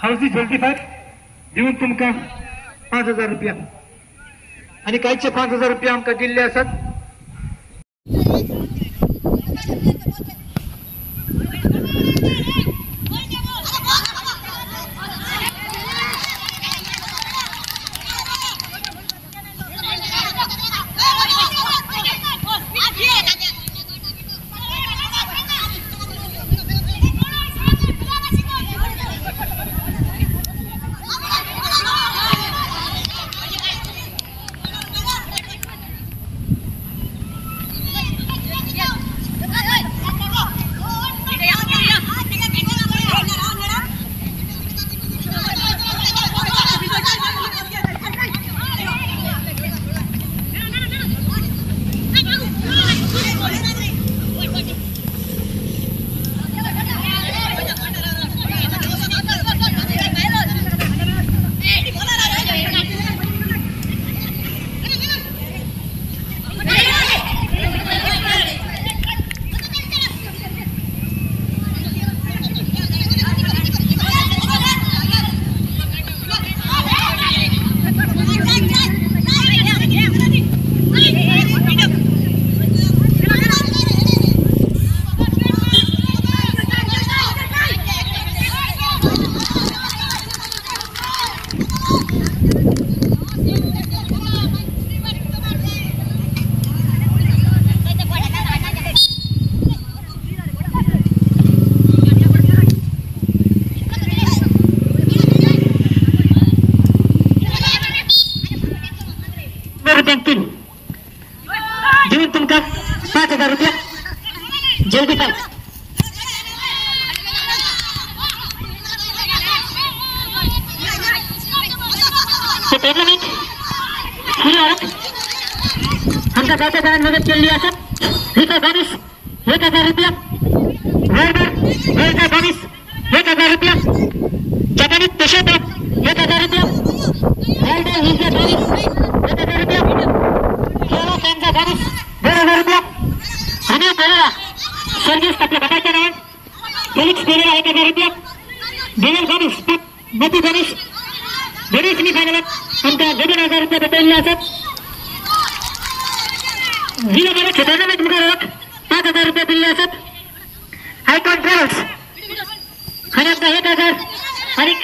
हावजी 25 दिवन तुमकां 5000 रुपया आनी कांयचे 5000 रुपया आमकां दिल्ले आसात. दिवन तुमकां 5000 रुपया जल्दी पाव. टुर्नामेंट सुरू आहात आमकां जाता जाणान मदत केल्ली आसा. रिका गणेश 1000 रुपया, वेळचा गणेश 1000 रुपया, जपानी पेशेट 1000 रुपया, गणेश 1000 रुपया, गणेश 2000 रुपया, अनिल पेरेरा सर्विस आपल्या गटाच्या नावान फेलिक्स पेरेरा 1000 रुपया, दिनेश गणेश मोती गणेश दोन्ही सेमीफायनलात आमकां 2000 रुपया भेटयल्ले आसात. टुर्नामेंट मुखार 5000 रुपया दिल्ले आसात. आयकॉन ट्रॅव्हल्स आनी आमकां 1000 आनी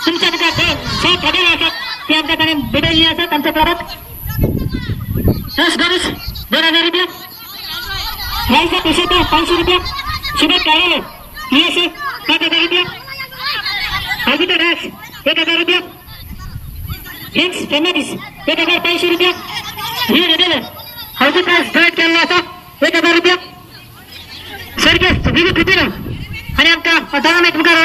तुमच्या मुखार जे थगेले आसात ते आमकां ताणें भेटयल्ली आसात आमच्या क्लबाक. एस गणेश 2000 रुपया, रायसा पेशेटा 500 रुपया, सुभाष काळेले ESA 5000 रुपया, अजिता दास 1000 रुपया, हिंस फर्नांडीस 1500 रुपया, ही रेडेले हौजी प्राइस जॉईन केल्लो आसा 1000 रुपया, सर्गेस्त विवी कृतीनो आनी आमकां टुर्नामेंट मुखार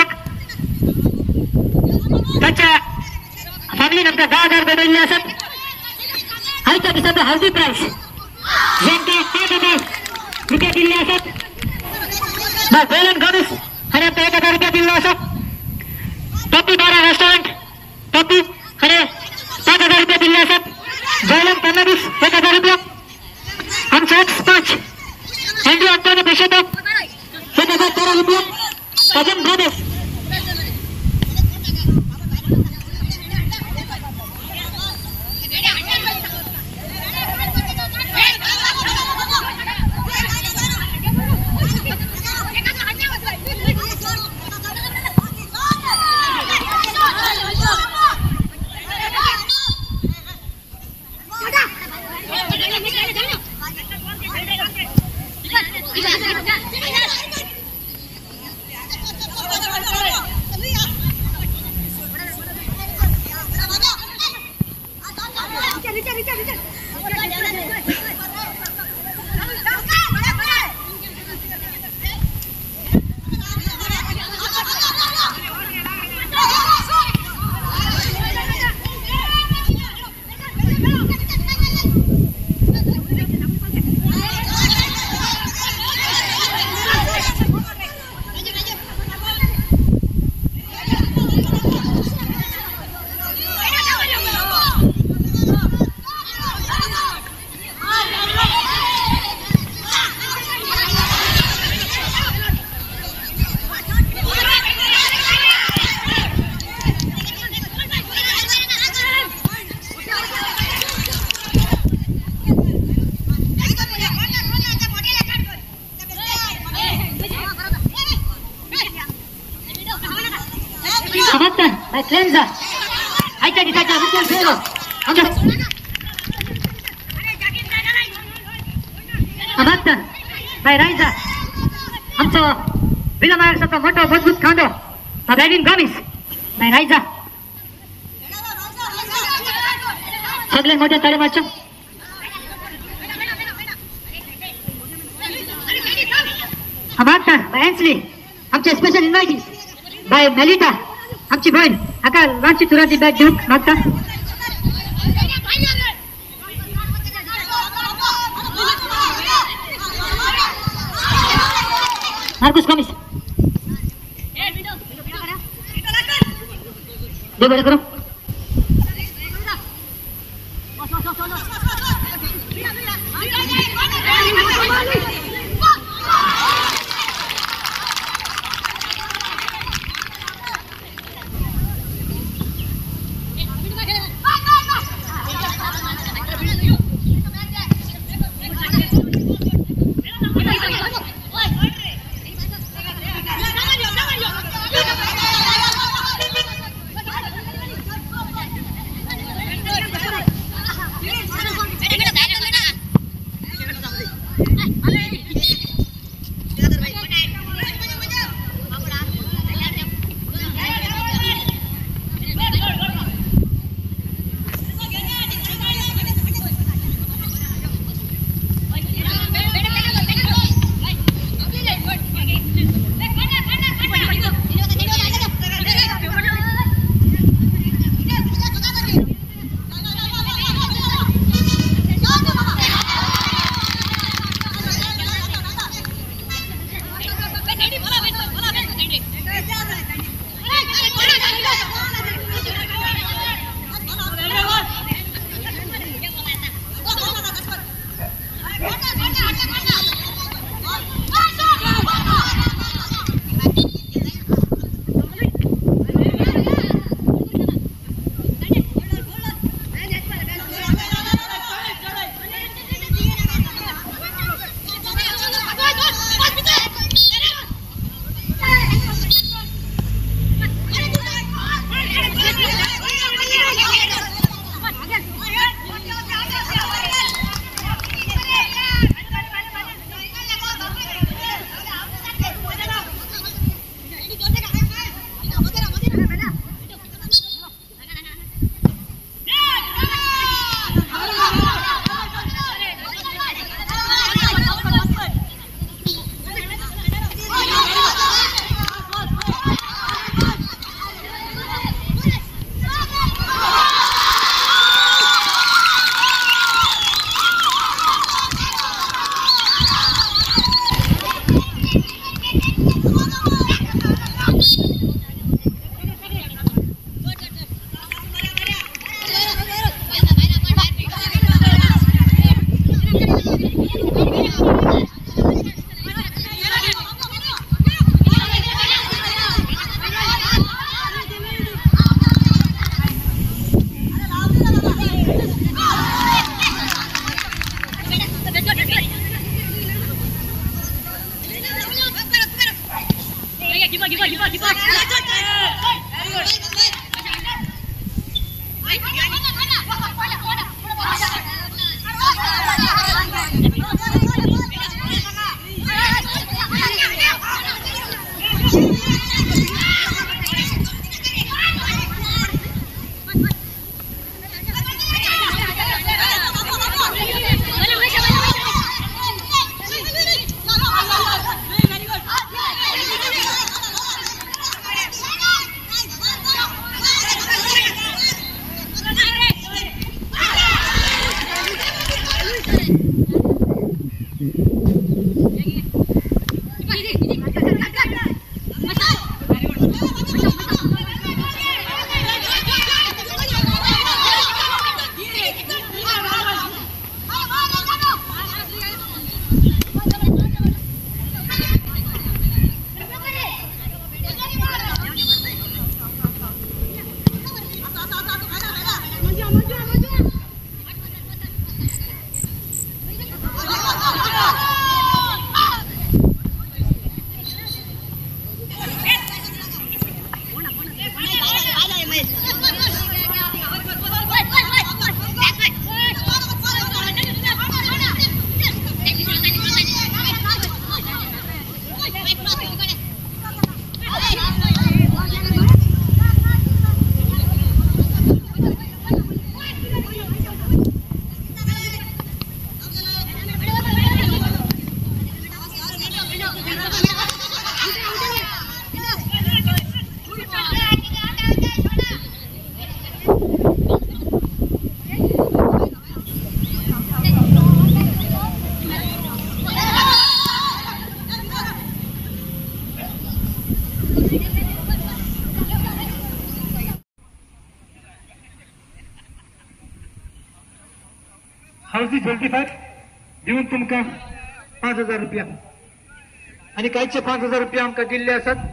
तांच्या फॅमिलीन आमकां 10000 भेटयल्ले आसात. आयच्या दिसाचो हौजी प्राइस जे आमकां 5000 रुपया दिल्ले आसात. वेलन गणेश आनी आमकां 1000 रुपया दिल्लो आसा. टॉपी बारा रेस्टॉरंट टॉपी आनी 5000 रुपया दिल्ले आसात. जयलन फर्नांडीस 1000 रुपया, आमचो एक्स पंच एंड्रू अंतोनी पेशेटो 1013 रुपया, कजन ब्रदर्स अमात्ता बाय क्लेन्झा आयच्या दिसाच्या मुखेल सोयरो अमात्ता बाय रायझा आमचो विलमार्साचो मोठो मजबूत खांदो बाय गोमीस बाय रायझा सगळे मोठ्या ताळे मारच्यो. अमात्ता बाय एन्सली आमचे स्पेशल इन्व्हायटीज बाय मेलिटा आमची बहीण हाका ल्हानशी तुराची बॅग दिवंक मागता. मार्कुस गोमीस देव बरें करूं. हावजी 25 दिवन तुमकां 5000 रुपया आनी कांयचे 5000 रुपया आमकां दिल्ले आसात.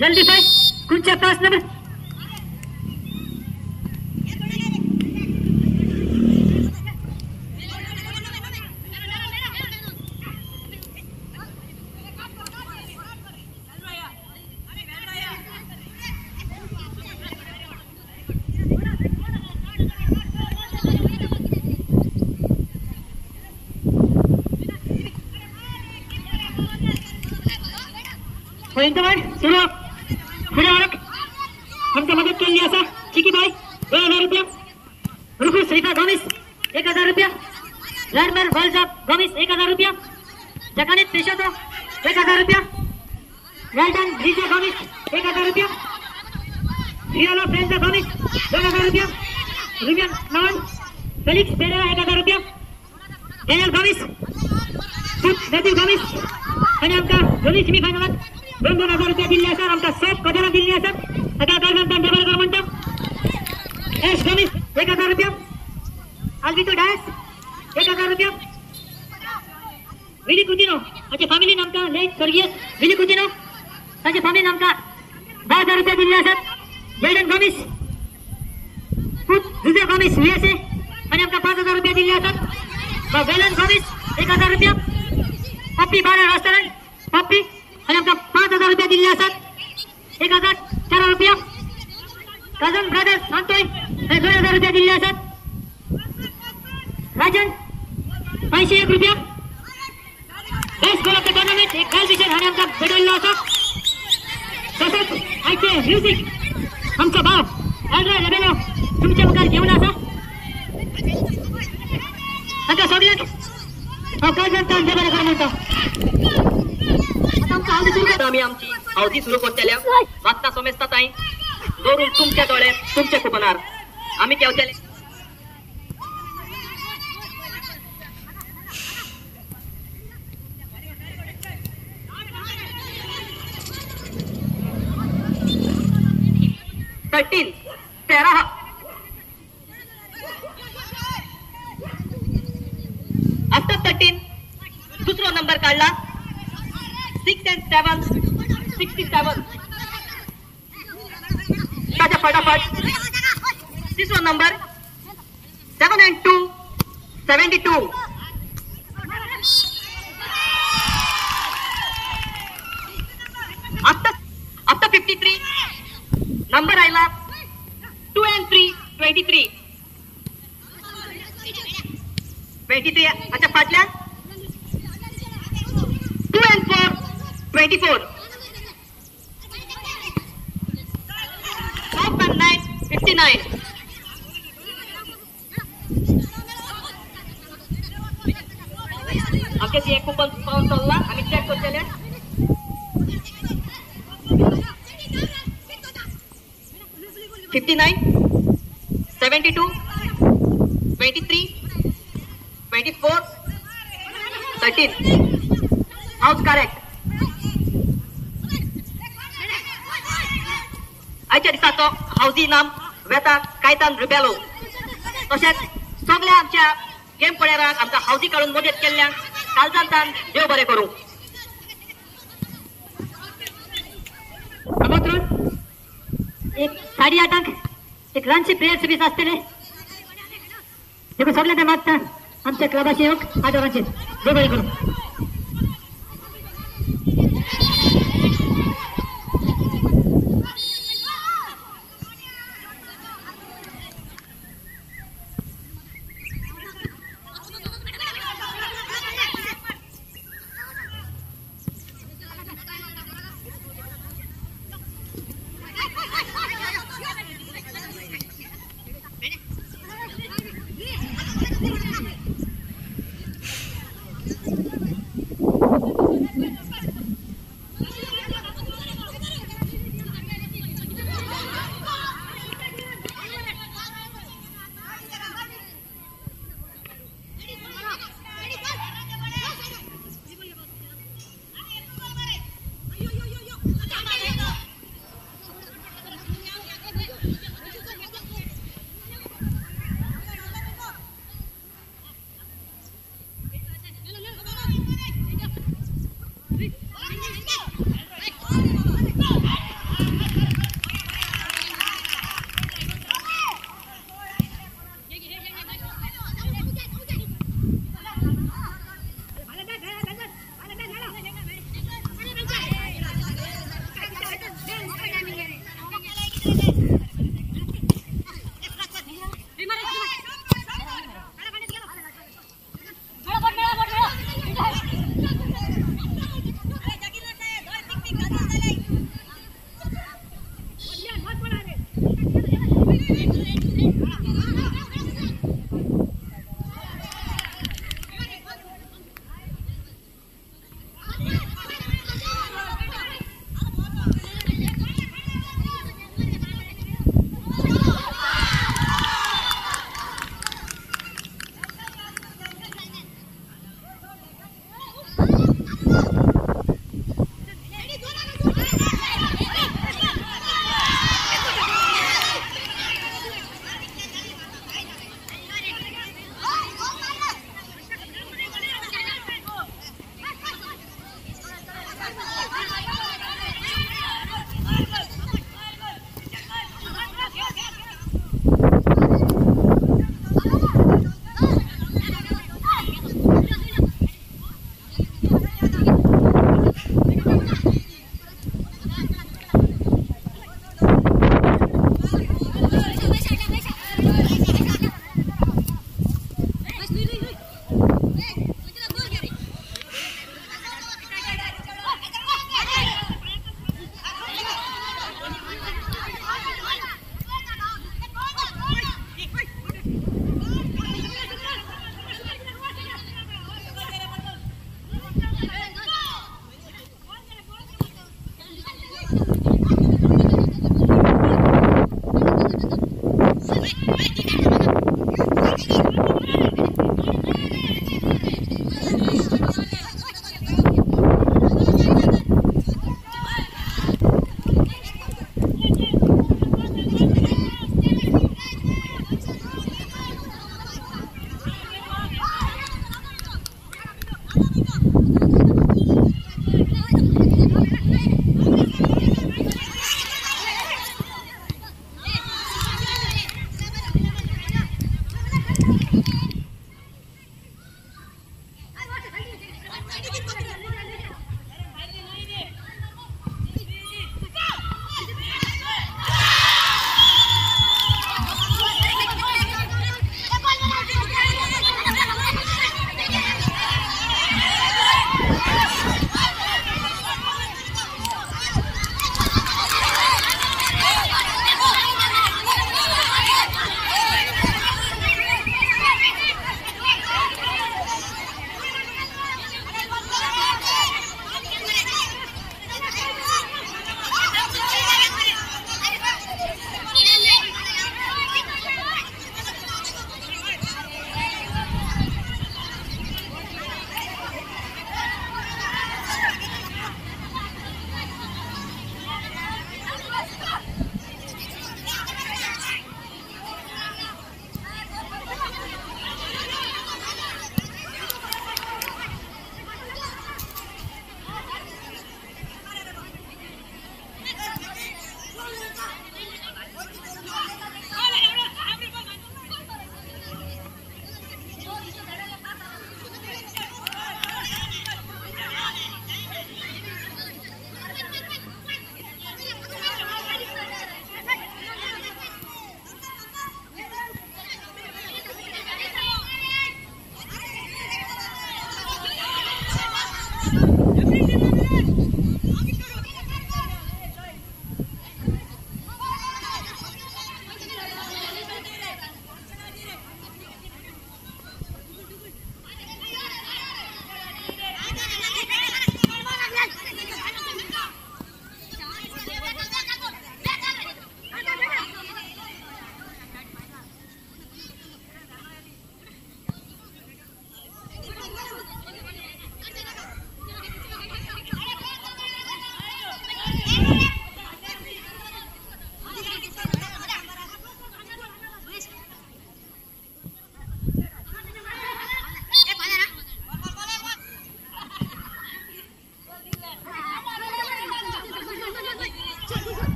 जल्दी भाई कुंचा 5 नंबर सुनो हमको मदद के लिए चिकी भाई 2000 रुपया, रुकू शरीफा गोमिस 1000 रुपया, लर्नर वर्ल्ड गोमिस 1000 रुपया, जकानित पेशो 1000 रुपया, वेल्डन रिजा गोमिस 1000 रुपया, रियोलो फ्रेंजा गोमिस 2000 रुपया, रुबियन नॉन फेलिक्स पेरेरा 1000 रुपया, डेनियल गोमिस नदीव गोमिस आणि आमकां दोन्ही सेमीफायनलात 2-2 हजार रुपया दिल्ले आसात. आमकां सब कदरां दिल्ली आसात. आतां गव्हर्नमेंटान बरें कर म्हणटा. एस गोमिस 1000 रुपया, आल्वितो डायस 1000 रुपया, विली कुतिनो हाचे फॅमिलीन आमकां लेट स्वर्गीय विली कुतिनो ताचे फॅमिलीन आमकां 10,000 रुपया दिल्ले आसात. जेडन गोमिस पूत जुजे गोमिस USA आनी आमकां 5,000 रुपया दिल्ले आसात. वेलन गोमिस 1000 रुपया, पप्पी बारा रेस्टॉरंट पप्पी आनी आमकां 5,000 रुपया दिल्ले आसात. 1,004 रुपया कजन ब्रदर्स सांतोय हे 2,000 रुपया दिल्ले आसात. राजन 501 रुपया. Best goal of the tournament एक काल विशेष हाणें आमकां आसा. तसेच आयचे म्युझिक आमचो भाव एल्ड्रॉय रेबेलो तुमच्या मुखार घेवन आसा. तांकां सगळ्यांक हांव काळजांतल्यान देव बरें करूं म्हणटा. आतां आमकां हावदी सुरू करता. आमी आमची हावदी सुरू करतले. वाचता सोमेस्ता ताई दवरून तुमच्या दोळे तुमच्या कुपनार आमी केवतले. 13 13 आफ्टर 13 दुसरो नंबर काढला 6 and 7 67. ताच्या फटाफट तिसरो नंबर 7 and 2 72. After 53 number आयला 2 and 3 23. 23 अच्छा फाटल्यान 2 and 4 24. 5 and 9 59. आमचे एक कुपन पावन चल्ला आमी चेक करतले. 59 72 23 24 13. House correct. आयच्या दिसाचो हावजी नाम वेता कायतान रिबेलो. तशेंच सगळ्या आमच्या गेम प्लेयरांक आमकां हावजी काडून मदत केल्ल्यान कालजांतान देव बरें करूं. आमंत्रण एक 8:30 एक ल्हानशी प्रेयर सर्वीस आसतले. देखून सगळ्यांना मागता आमच्या क्लबाचे येवंक 8 वरांचेर. देव बरें करूं.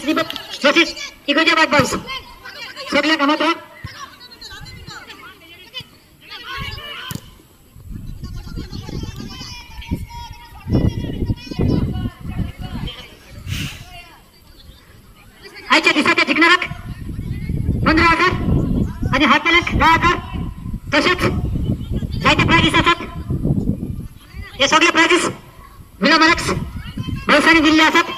Luis Ribat versus Igarjabag boys. सगळ्या कामात राहा. आयच्या दिसाच्या जिंकणाराक 15,000 आणि हातालाक 10,000 तसेच जायते प्राइजेस असतात. हे सगळे प्राइजेस विला मालक्स बॉयसांनी दिलेले असतात.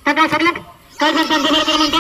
तांकां सगळ्यांक काळजान बरें कर म्हणटा.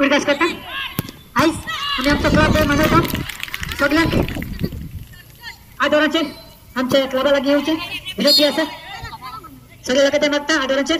उडगास करता. आयज आमी आमचो क्लब डे मनयता. सगळ्यांक आदराचेर आमच्या क्लबा लागीं येवचें विनंती आसा. सगळे लोक ते मागता आदराचेर.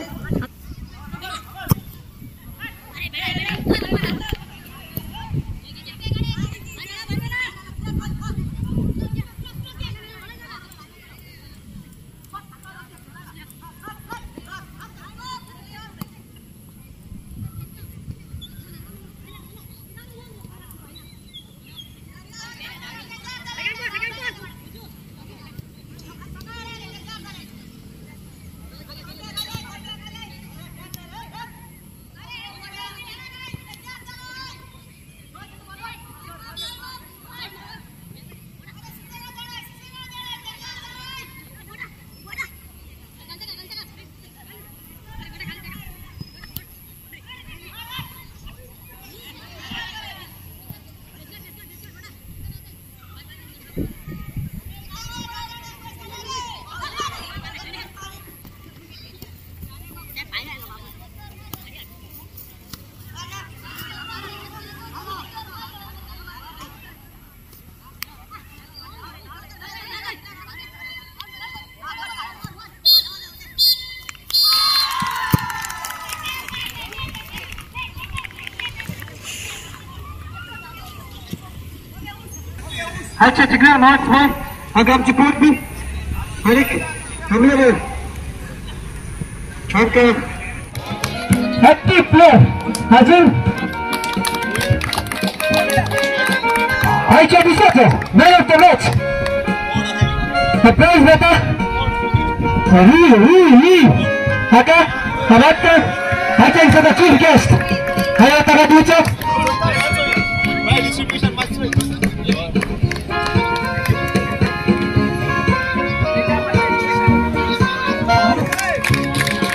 आजच्या जिगणार महोत्सव हांगा आमची पूर्वी आनी आमले आमकां हॅप्पी प्ले अजून आयच्या दिसाचो man of the match prize मेळटा ही ही ही हाका आयच्या दिसाचो चीफ गेस्ट हांगा ताका दिवचो.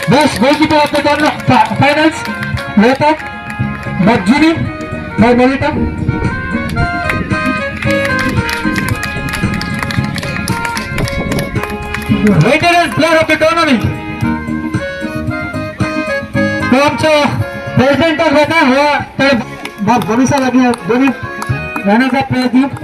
Best goalkeeper of the tournament finals, Leta, Majini, by Melita. Veteran player of the tournament. तो आमचो प्रेसिडेंट ऑफ वेता हो तर बाब गोमिसा लागीं दोनी रनर्स अप प्लेयर दिवंक.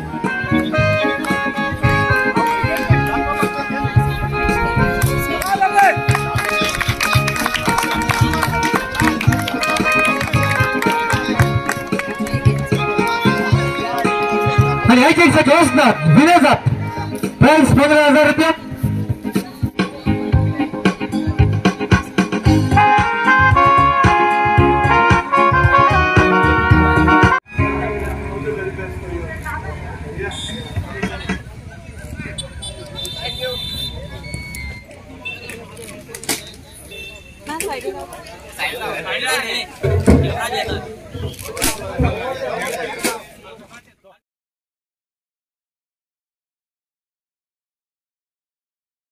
आणि एक एक विनर्स अप प्राइस 15,000 रुपया.